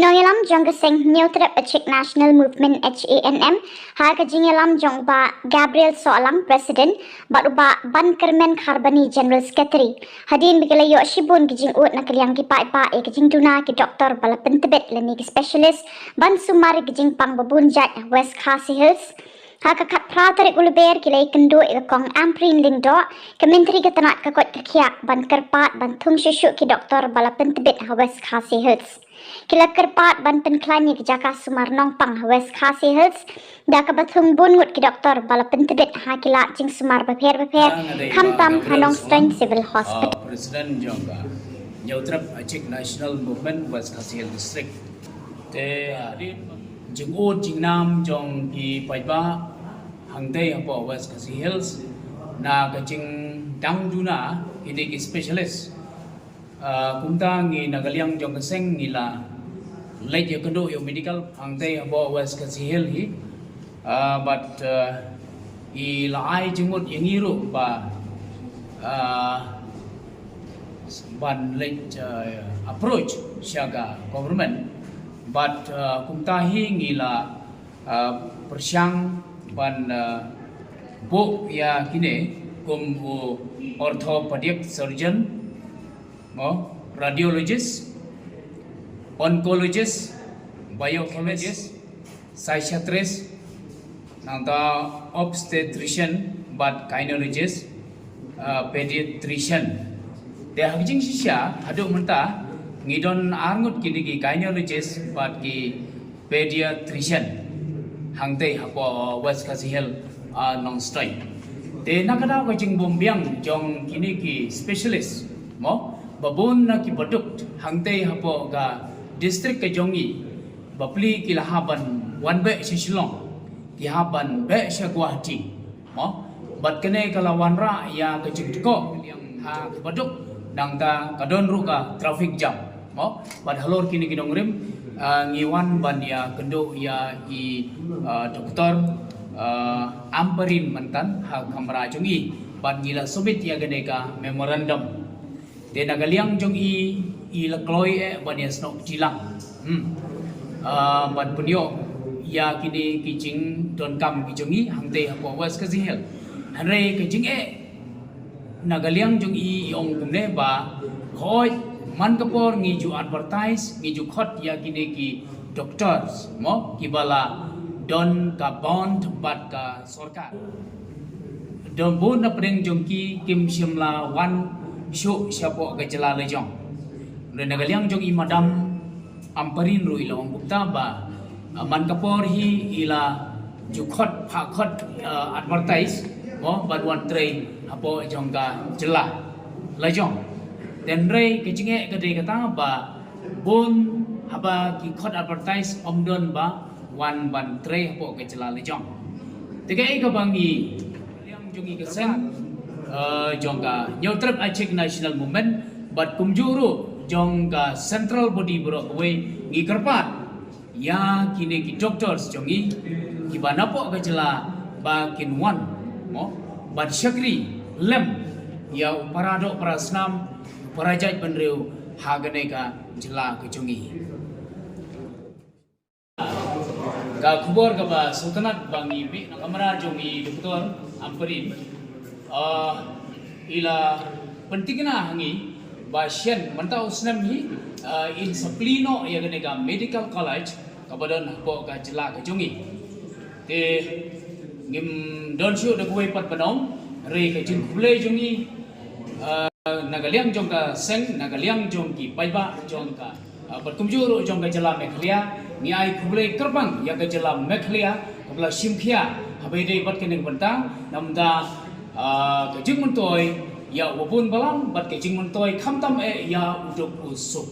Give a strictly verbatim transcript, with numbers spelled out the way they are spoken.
Nongïalam jong ka seng Hynñiewtrep Achik National Movement, H A N M, ha ka jingïalam jong u Bah Gabriel Sohlang, President, bad u Bah Bankyrmen Kharbani, General Secretary. Hadien ba ki la ïoh shibun ki jingud na ka liang ki paidbah ïa ka jingduna ki doktor ba la pyntbit lane ki specialist ban sumar ïa ki jingpang ba bun jait ha West Khasi Hills. Ha ka khatphra tarik u Lber ki la ïakynduh ïa ka Kong Ampareen Lyngdoh, ka Myntri ka tnat ka koit ka khiah, ban kyrpad ban thung shuh shuh ki doktor ba la pyntbit ha West Khasi Hills. Ki la kyrpad ban pynkhlaiñ ïa ka jaka sumar nongpang ha West Khasi Hills da kaba thung bun ngut ki doktor ba la pyntbit ha ki lad jingsumar bapher bapher, khamtam ha Nongstoiñ Civil Hospital. President jong ka Hynñiewtrep Achik National Movement West Khasi Hills District. Te, ah, jingud jingnam jong ki paidbah hangtei hapoh West Khasi Hills na ka jingdang duna kine ki specialist. Ah, kumta ngi na ka liang jong ka seng ngi la leit ïakynduh ïa u medical hangtei hapoh West Khasi Hills hi. Ah, bad, ah, i la ai jingmut ïa ngi ruh ba, ah, ban leit, ah, approach sha ka government. Bad, ah, kumta hi ngi la, ah, pyrshang ban, ah, buh ïa kine kum u orthopedic surgeon, mo, radiologist, oncologist, biochemist, psychiatrist, nangta obstetrician bad gynecologist, ah, pediatrician. Te ha ka jingshisha haduh mynta ngi don ar ngut kine ki gynecologist bad ki pediatrician hangtei hapoh West Khasi Hills, ah, Nongstoiñ. Te na ka daw ka jingbymbiang jong kine ki specialist, mo, ba bun na ki baduk hangtei hapoh ka district ka jong ngi, bapli ki la hap ban wan beh sha Shillong, ki hap ban beh sha Guwahati, mo, bad kane ka la wanrah ïa ka jingtkoh ha ki baduk, nangta ka don ruh ka traffic jam, mo, bad halor kine ki nongrim, ah, ngi wan ban ïakynduh ïa i, ah, doktor, ah, Ampareen mynta ha kamra jong i, bad ngi la submit ïa kane ka memorandum. Te na ka liang jong i, i la kloi eh ban ïasnoh kti lang. Hmm. Ah, ban pynïoh ïa kine ki jingdonkam ki jong i hangtei hapoh West Khasi Hills. Hynrei ka jingeh na ka liang jong i, i ong kumne ba, hooid, man ka por ngi ju advertise, ngi ju khot ïa kine ki doctors, mo, kiba la don ka bond bad ka sorkar. Don bun na pdeng jong ki kim shym la wan shuh shapoh ka jylla lajong. Hynrei na ka liang jong i Madam Ampareen ruh i la ong kumta ba, ah, man ka por hi i la ju khot, phah khot, ah, advertise, mo, ban wan trei hapoh jong ka jylla lajong. Hynrei ka jingeh ka dei kata ba bun haba ki khot advertise ym don ba wan ban trei hapoh ka jylla lajong. Te kaei kaba ngi, liang jong ngi ka seng, eh, jong ka Hynñiewtrep Achik National Movement bad kumjuh ruh jong ka central body baroh kawei ngi kyrpad ïa kine ki doctors jong ngi kiba napoh ka jylla ba kin wan, mo, ban shakri lem ïa u para doh para snam, u para jaitbynriew ha kane ka jylla ka jong ngi. Ka khubor kaba sngewtynnat ba ngi mih na kamra jong i Doktor Ampareen, ah, i la pyntikna ha ngi ba shen mynta u snem hi, ah, in sa plie noh ïa kane ka medical college kaba don hapoh ka jylla ka jong ngi. Te ngim don shuh da kawei pat ban ong, hynrei ka jingkhublei jong ngi, ah, na ka liang jong ka seng, na ka liang jong ki paidbah jong ka, ah, bad kumjuh ruh jong ka jylla Meghalaya, ngi ai khublei kyrpang ïa ka jylla Meghalaya kaba la shim khia haba ïadei bad kane ka bynta, namar, ah, ka jingmyntoi ïa uba bun balang bad ka jingmyntoi khamtam eh ïa u duk u suk.